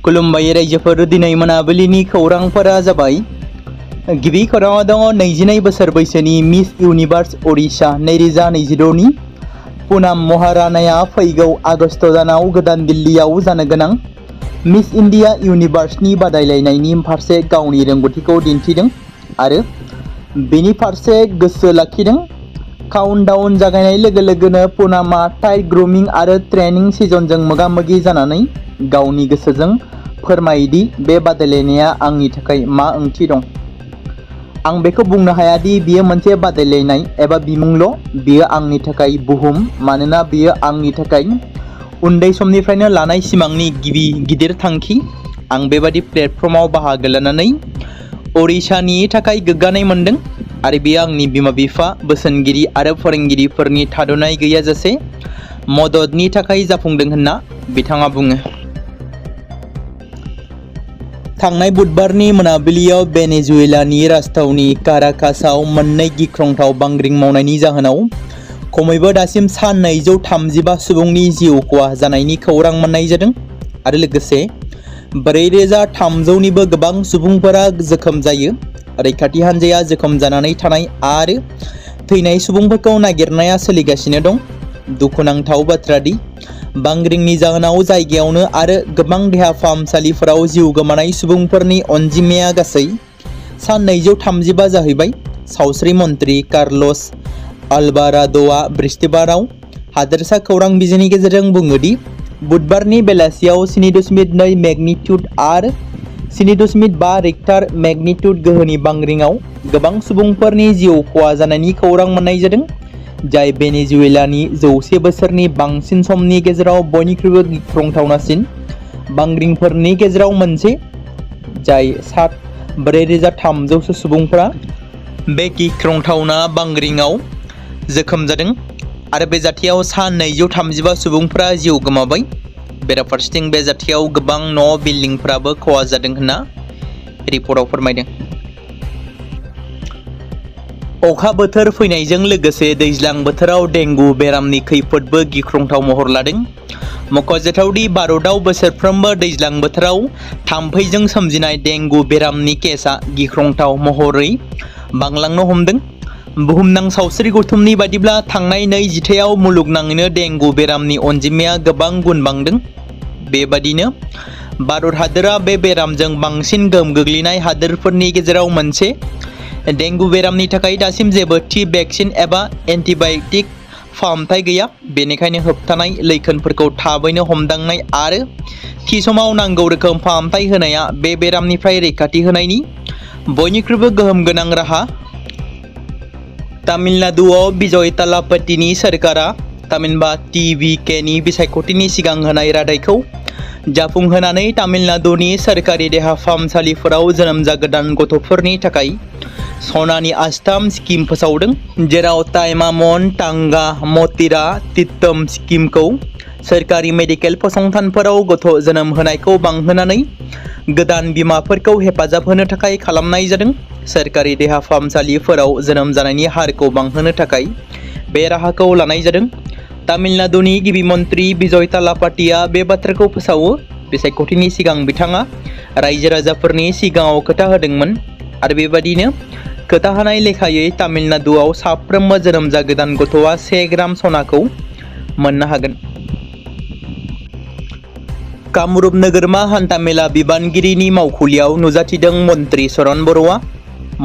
खुलुमबाय रायजोफोर दिनै मोनाबिलिनि खौरांफोरा जाबाय। गिबि खौराङाव दङ 22 बोसोर बैसोनि मिस इउनिभार्स ओडिशा 2026 नि पुनाम महारानाया फैगौ आगस्ट दानाव गोदान दिल्लीयाव जानो गोनां मिस इन्डिया इउनिभार्सनि बादायलायनायनि फारसे गावनि रोंग'थिखौ दिन्थिदों आरो बेनि फारसे गोसो लाखिदों। काउन्टडाउन जागायनाय लोगो लोगोनो पुनामा टाइट ग्रुमिं आरो ट्रेनिं सिजनजों मोगा-मोगि जानानै गावनि गोसोजों फोरमायदि बे बादायलायनाया आंनि थाखाय मा ओंथि दं। आं बेखौ बुंनो हाया दि बेयो मोनसे बादायलायनाय एबा बिमुंल', बेयो आंनि थाखाय बुहुम, मानोना बेयो आंनि थाखाय उन्दै समनिफ्रायनो लानाय सिमांनि गिबि गिदिर थांखि। आं बेबादि प्लेटफर्माव बाहागो लानानै ओडिशानि थाखाय गोग्गानाय मोनदों आरो बेयो आंनि बिमा-बिफा, बोसोनगिरि आरो फोरोंगिरिफोरनि थाद'नाय गैयाजासे मददनि थाखाय जाफुंदों होनना बिथाङा बुङो। थांनाय बुधबारनि मोनाबिलियाव भेनेजुएलानि राजथावनि काराकासआव मोननै गिख्रंथाव बांग्रिं मावनायनि जाहोनाव खमैबो दासिम सा 235 सुबुंनि जिउ खहा जानायनि खौरां मोननाय जादों आरो लोगोसे 4300निबो गोबां सुबुंफोरा जोखोम जायो। रैखाथि हान्जाया जोखोम जानानै थानाय आरो थैनाय सुबुंफोरखौ नागिरनाया सोलिगासिनो दं। दुखुनांथाव बाथ्रा दि बांग्रिंनि जाहोनाव जायगायावनो आरो गोबां देहा फाहामसालिफोराव जिउ गोमानाय सुबुंफोरनि अनजिमाया गासै सा 235 जाहैबाय। सावस्रि मन्थ्रि कार्लस आलभाराड'आ बृहस्पतिबाराव हादोरसा खौरां बिजोंनि गेजेरजों बुङो दि बुधबारनि बेलासियाव 7.2 मेगनिट्युड आरो 7.5 रिक्टार मेगनिट्युड गोहोनि बांग्रिंआव गोबां सुबुंफोरनि जिउ खहा जानायनि खौरां मोननाय जादों, जाय भेनेजुएलानि 100 बोसोरनि बांसिन समनि गेजेराव बयनिख्रुइबो गिख्रंथावनासिन बांग्रिंफोरनि गेजेराव मोनसे, जाय 4300 सुबुंफोरा बे गिख्रंथावना बांग्रिंआव जोखोम जादों आरो बे जाथायाव सा 235 सुबुंफोरा जिउ गोमाबाय। बेराफारसेथिं बे जाथायाव गोबां न' बिल्डिंफोराबो खहा जादों होनना रिपर्टआव फोरमायदों। अखा बोथोर फैनायजों लोगोसे दैज्लां बोथोराव डेंगु बेरामनि खैफोदबो गिख्रंथाव महर लादों। मख'जाथाव दि भारतआव बोसोरफ्रोमबो दैज्लां बोथोराव थाम्फैजों सोमजिनाय डेंगु बेरामनि केसआ गिख्रंथाव महरै बांलांनो हमदों। बुहुमनां सावस्रि गौथुमनि बायदिब्ला थांनाय 2 जिथाइआव मुलुगनाङैनो डेंगु बेरामनि अनजिमाया गोबां गुन बांदों। बेबादिनो भारत हादोरा बे बेरामजों बांसिन गोहोम गोग्लैनाय हादोरफोरनि गेजेराव मोनसे। डेंगु बेरामनि थाखाय दासिम जेबो थि भेक्सिन एबा एन्टिबाय'टिक फाहामथाय गैया, बेनिखायनो होबथानाय लैखोनफोरखौ थाबैनो हमदांनाय आरो थि समाव नांगौ रोखोम फाहामथाय होनाया बे बेरामनिफ्राय रैखाथि होनायनि बयनिख्रुइबो गोहोम गोनां राहा। तामिलनाडुआव विजय थालापतिनि सोरखारा तामिनबा टिभिकेनि बिसायख'थिनि सिगां होनाय रादायखौ जाफुंहोनानै तामिलनाडुनि सोरखारि देहा फाहामसालिफोराव जोनोम जागोदान गथ'फोरनि थाखाय सनानि आस्थाम स्किम फोसावदों, जेराव तायमामन टांगा मतिरा तिट्टम स्किमखौ सोरखारि मेडिकेल फसंथानफोराव गथ' जोनोम होनायखौ बांहोनानै गोदान बिमाफोरखौ हेफाजाब होनो थाखाय खालामनाय जादों। सोरखारि देहा फाहामसालिफोराव जोनोम जानायनि हारखौ बांहोनो थाखाय बे राहाखौ लानाय जादों। तामिलनाडुनि गिबि मन्थ्रि विजय थालापातिया बे बाथ्राखौ फोसावो। बिसायख'थिनि सिगां बिथाङा रायजो राजाफोरनि सिगाङाव खोथा होदोंमोन आरो बेबादिनो खोथा होनाय लेखायै तामिलनाडुआव साफ्रोमबो जोनोम जागोदान गथ'आ 1 ग्राम सनाखौ मोननो हागोन। कामरुप नोगोरमा हान्थामेला बिबानगिरिनि मावखुलियाव नुजाथिदों मन्थ्रि चरण बर'आ।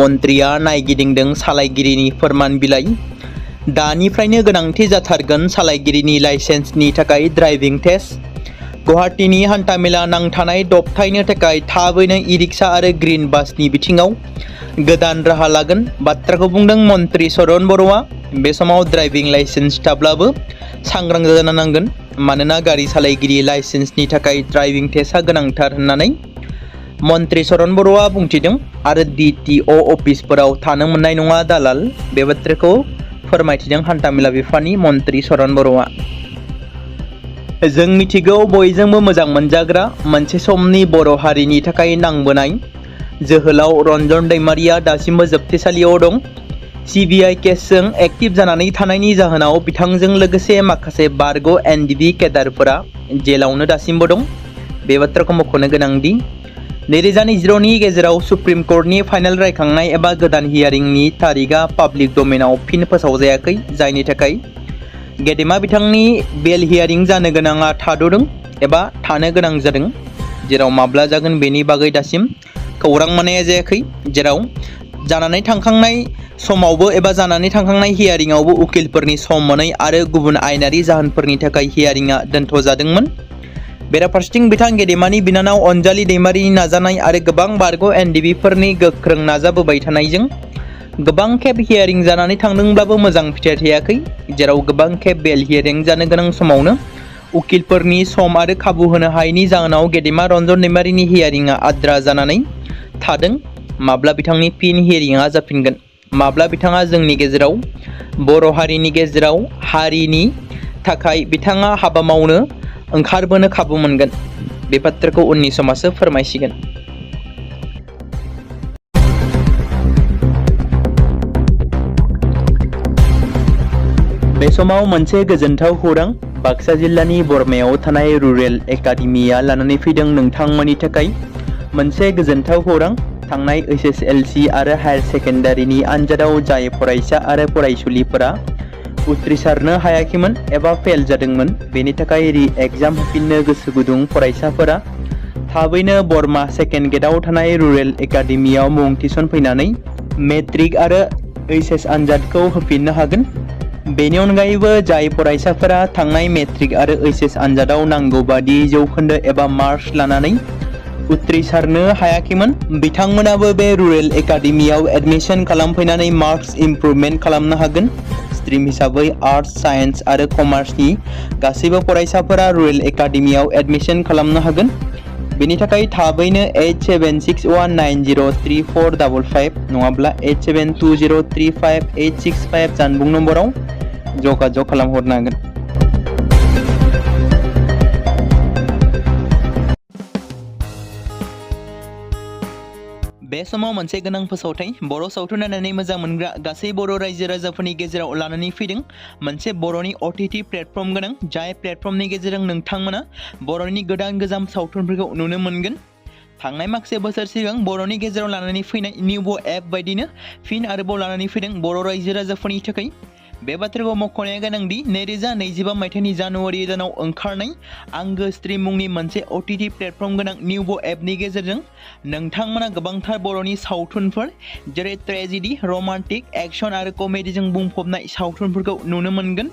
मन्थ्रिया नायगिदिंदों सालायगिरिनि फोरमान बिलाइ। दानिफ्रायनो गोनांथि जाथारगोन सालायगिरिनि लाइसेन्सनि थाखाय ड्राइभिं टेस्ट। गुवाहाटीनि हान्थामेला नांथानाय दबथायनो थाखाय थाबैनो इ-रिक्सा आरो ग्रीन बासनि बिथिङाव गोदान राहा लागोन बाथ्राखौ बुंदों मन्थ्रि चरण बर'आ। बे समाव ड्राइभिं लाइसेन्स थाब्लाबो सांग्रां जानो नांगोन, मानोना गारि सालायगिरि लाइसेन्सनि थाखाय ड्राइभिं टेस्टआ गोनांथार होननानै मन्थ्रि चरण बर'आ बुंथिदों आरो DTO अफिसफोराव थानो मोननाय नङा दालाल, बे बाथ्राखौ फोरमायथिदों हान्थामेला बिफाननि मन्थ्रि चरण बर'आ। जों मिथिगौ बयजोंबो मोजां मोनजाग्रा मोनसे समनि बर' हारिनि थाखाय नांबोनाय जोहोलाव रन्जन दैमारिया दासिमबो जोबथेसालियाव दं। CBI केसजों एक्टिभ जानानै थानायनि जाहोनाव बिथांजों लोगोसे माखासे बारग' NDB केडारफोरा जेलावनो दासिमबो दं। बे बाथ्राखौ मख'नो गोनांदि 2020 नि गेजेराव सुप्रिम कर्टनि फाइनाल रायखांनाय एबा गोदान हियारिंनि तारिखआ पाब्लिक डमेनाव फिन फोसावजायाखै, जायनि थाखाय गेदेमा बिथांनि बेल हियारिं जानो गोनाङा थाद'दों एबा थानो गोनां जादों, जेराव माब्ला जागोन बेनि बागै दासिम खौरां मोननाय जायाखै। जेराव जानानै थांखांनाय समावबो एबा जानानै थांखांनाय हियारिंआवबो उकिलफोरनि सम मोनै आरो गुबुन आयेनारि जाहोनफोरनि थाखाय हियारिंआ दोनथ'जादोंमोन। बेराफारसेथिं बिथां गेदेमानि बिनानाव अनजालि दैमारिनि नाजानाय आरो गोबां बारग' एनडिबिफोरनि गोख्रों नाजाबोबाय थानायजों गोबां खेब हियारिं जानानै थांदोंब्लाबो मोजां फिथाइ थायाखै, जेराव गोबां खेब बेल हियारिं जानो गोनां समावनो उकिलफोरनि सम आरो खाबु होनो हायैनि जाहोनाव गेदेमा रन्जन दैमारिनि हियारिंआ आद्रा जानानै थादों। माब्ला बिथांनि फिन हियारिंआ जाफिनगोन, माब्ला बिथाङा जोंनि गेजेराव बर' हारिनि गेजेराव हारिनि थाखाय बिथाङा हाबा मावनो ओंखारबोनो खाबु मोनगोन, बे बाथ्राखौ उननि समासो फोरमायसिगोन। बे समाव मोनसे गोजोनथाव खौरां बाक्सा जिल्लानि बरमायाव थानाय रुरेल एकाडेमिया लानानै फैदों नोंथांमोननि थाखाय मोनसे गोजोनथाव खौरां। थांनाय एसएसएलसी आरो हायार सेकेन्डारिनि आनजादाव जाय फरायसा आरो फरायसुलिफोरा उथ्रिसारनो हायाखैमोन एबा फेल जादोंमोन, बेनि थाखाय रि-एग्जाम होफिननो गोसो गुदुं फरायसाफोरा थाबैनो बरमा सेकेन्ड गेटआव थानाय रुरेल एकाडेमियाव मुं थिसनफैनानै मेट्रिक आरो एइचएस आनजादखौ होफिननो हागोन। बेनि अनगायैबो जाय फरायसाफोरा थांनाय मेट्रिक आरो एइचएस आनजादाव नांगौ बादि जौखोन्दो एबा मार्कस लानानै उथ्रिसारनो हायाखैमोन, बिथांमोनाबो बे रुरेल एकाडेमियाव एडमिशन खालामफैनानै मार्कस इमप्रुभमेन्ट खालामनो हागोन। स्ट्रिम हिसाबै आर्टस, साइन्स आरो कमार्सनि गासैबो फरायसाफोरा रुरेल एकाडेमियाव एडमिशन खालामनो हागोन। बेनि थाखाय थाबैनो 8761903455 नङाब्ला 87203585 जानबुं नम्बराव जगाजग खालामहरनो हागोन। बे समाव मोनसे गोनां फोसावथाय बर' सावथुन नायनानै मोजां मोनग्रा गासै बर' रायजो राजाफोरनि गेजेराव लानानै फैदों मोनसे बर'नि OTT प्लेटफर्म गोनां, जाय प्लेटफर्मनि गेजेरजों नोंथांमोना बर'नि गोदान गोजाम सावथुनफोरखौ नुनो मोनगोन। थांनाय माखासे बोसोर सिगां बर'नि गेजेराव लानानै फैनाय निउबो एप बायदिनो फिन आरोबाव लानानै फैदों बर' रायजो राजाफोरनि थाखाय। बे बाथ्राखौ मख'नाया गोनांदि 2025 मायथाइनि जानुवारि दानाव ओंखारनाय आंगो स्ट्रिम मुंनि मोनसे OTT प्लेटफर्म गोनां निउबो एपनि गेजेरजों नोंथांमोना गोबांथार बर'नि सावथुनफोर जेरै ट्रेजेडि, रमान्टिक, एक्शन आरो कमेडिजों बुंफबनाय सावथुनफोरखौ नुनो मोनगोन।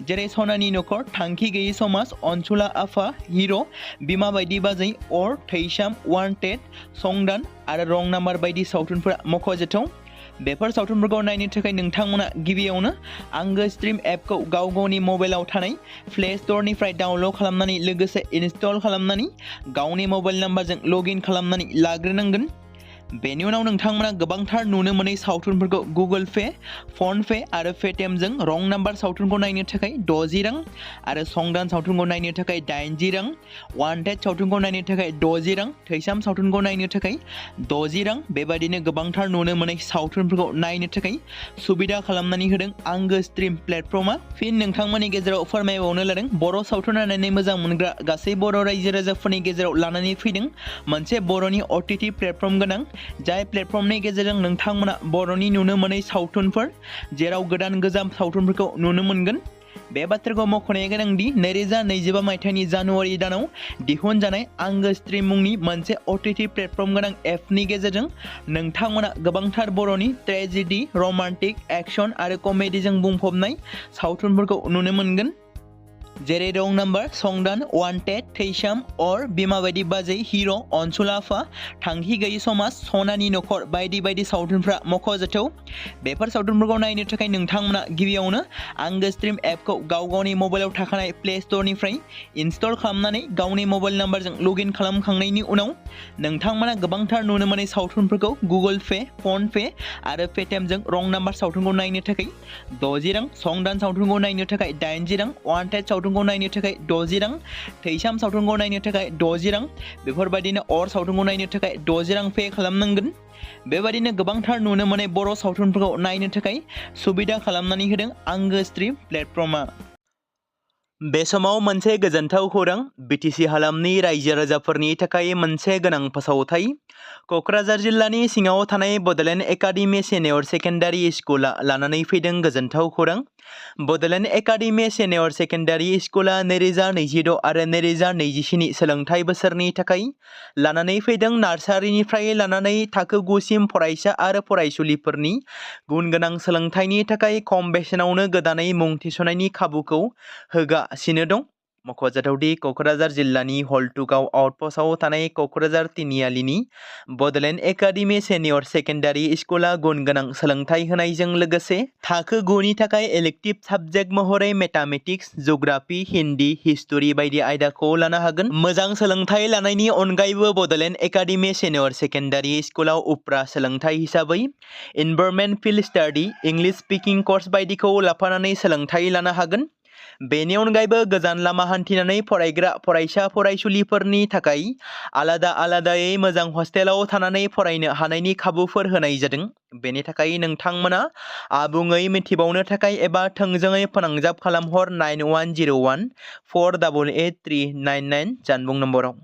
जेरै सनानि नखर, थांखि गैयै समाज, अनसुला आफा, हिर', बिमा बायदि बाजै, अर, थैसाम, वान्टेड, संदान आरो रं नाम्बार बायदि सावथुनफोरा मख'जाथाव। बेफोर सावथुनफोरखौ नायनो थाखाय नोंथांमोना गिबियावनो आंगो स्ट्रिम एपखौ गावनि मबाइलाव थानाय प्ले स्ट'रनिफ्राय डाउनल'ड खालामनानै लोगोसे इनस्टल खालामनानै गावनि मबाइल नाम्बारजों लगइन खालामनानै लाग्रोनांगोन। बेनि उनाव नोंथांमोना गोबांथार नुनो मोनै सावथुनफोरखौ गुगोल पे, फन पे आरो पेटिएमजों रं नाम्बार सावथुनखौ नायनो थाखाय 60 रां आरो संदान सावथुनखौ नायनो थाखाय 80 रां, वान्टेड सावथुनखौ नायनो थाखाय 60 रां, थैसाम सावथुनखौ नायनो थाखाय 60 रां, बेबायदिनो गोबांथार नुनो मोनै सावथुनफोरखौ नायनो थाखाय सुबिदा खालामनानै होदों आंगो स्ट्रिम प्लेटफर्मा। फिन नोंथांमोननि गेजेराव फोरमायबावनो लादों बर' सावथुन नायनानै मोजां मोनग्रा गासै बर' रायजो राजाफोरनि गेजेराव लानानै फैदों मोनसे बर'नि OTT प्लेटफर्म गोनां, जाय प्लेटफर्मनि गेजेरजों नोंथांमोना बर'नि नुनो मोनै सावथुनफोर जेराव गोदान गोजाम सावथुनफोरखौ नुनो मोनगोन। बे बाथ्राखौ मख'नाया गोनांदि 2025 मायथाइनि जानुवारि दानाव दिहुनजानाय आंगो स्ट्रिम मुंनि मोनसे OTT प्लेटफर्म गोनां एपनि गेजेरजों नोंथांमोना गोबांथार बर'नि ट्रेजेडि, रमान्टिक, एक्शन आरो कमेडिजों बुंफबनाय सावथुनफोरखौ नुनो मोनगोन। जेरै रं नाम्बार, संदान, वान्टेड, थैसाम, अर, बिमा बायदि बाजै, हिर', अनसुला आफा, थांखि गैयै समाज, सनानि नखर बायदि बायदि सावथुनफ्रा मख'जाथाव। बेफोर सावथुनफोरखौ नायनो थाखाय नोंथांमोना गिबियावनो आंगो स्ट्रिम एपखौ गावनि मबाइलाव थाखानाय प्ले स्ट'रनिफ्राय इनस्टल खालामनानै गावनि मबाइल नाम्बारजों लगइन खालामखांनायनि उनाव नोंथांमोना गोबांथार नुनो मोनै सावथुनफोरखौ गुगोल पे, फन पे आरो पेटिएमजों रं नाम्बार सावथुनखौ नायनो थाखाय 60 रां, संदान सावथुनखौ नायनो थाखाय 80 रां, वान्टेड सावथुनखौ नायनो थाखाय 60 रां, थैसाम सावथुनखौ नायनो थाखाय 60 रां, बेफोरबायदिनो अर सावथुनखौ नायनो थाखाय 60 रां पे खालामनांगोन। बेबायदिनो गोबांथार नुनो मोनै बर' सावथुनफोरखौ नायनो थाखाय सुबिदा खालामनानै होदों आंगो स्ट्रिम प्लेटफर्मा। बे समाव मोनसे गोजोनथाव खौरां बिटिसि हालामनि रायजो राजाफोरनि थाखाय मोनसे गोनां फोसावथाय। क'क्राझार जिल्लानि सिङाव थानाय बड'लेण्ड एकाडेमि सिनियर सेकेन्डारि स्कुला लानानै फैदों गोजोनथाव खौरां। बड'लेण्ड एकाडेमि सिनियर सेकेन्डारि स्कुला 2026 आरो 2027 सोलोंथाइ बोसोरनि थाखाय लानानै फैदों नार्सारिनिफ्राय लानानै थाखो 9 सिम फरायसा आरो फरायसुलिफोरनि गुन गोनां सोलोंथाइनि थाखाय खम बेसेनावनो गोदानै मुं थिसननायनि खाबुखौ होगासिनो दं। मख'जाथावदि क'क्राझार जिल्लानि हल्टुगाव आउटपस्टआव थानाय क'क्राझार तिनिआलिनि बड'लेण्ड एकाडेमि सिनियर सेकेन्डारि स्कुला गुन गोनां सोलोंथाइ होनायजों लोगोसे थाखो 9 नि थाखाय इलेक्टिभ साबजेक्ट महरै मेथामेटिक्स, जिअ'ग्राफि, हिन्दी, हिस्टरि बायदि आयदाखौ लानो हागोन। मोजां सोलोंथाइ लानायनि अनगायैबो बड'लेण्ड एकाडेमि सिनियर सेकेन्डारि स्कुलाव उफ्रा सोलोंथाइ हिसाबै environment field study, English speaking course बायदिखौ लाफानानै सोलोंथाइ लानो हागोन। बेनि अनगायैबो गोजान लामा हान्थिनानै फरायग्रा फरायसा फरायसुलिफोरनि थाखाय आलादायै मोजां हस्टेलाव थानानै फरायनो हानायनि खाबुफोर होनाय जादों। बेनि थाखाय नोंथांमोना आबुङै मिथिबावनो थाखाय एबा थोंजोङै फोनांजाब खालामहर 9101 488 399 जानबुं नम्बराव।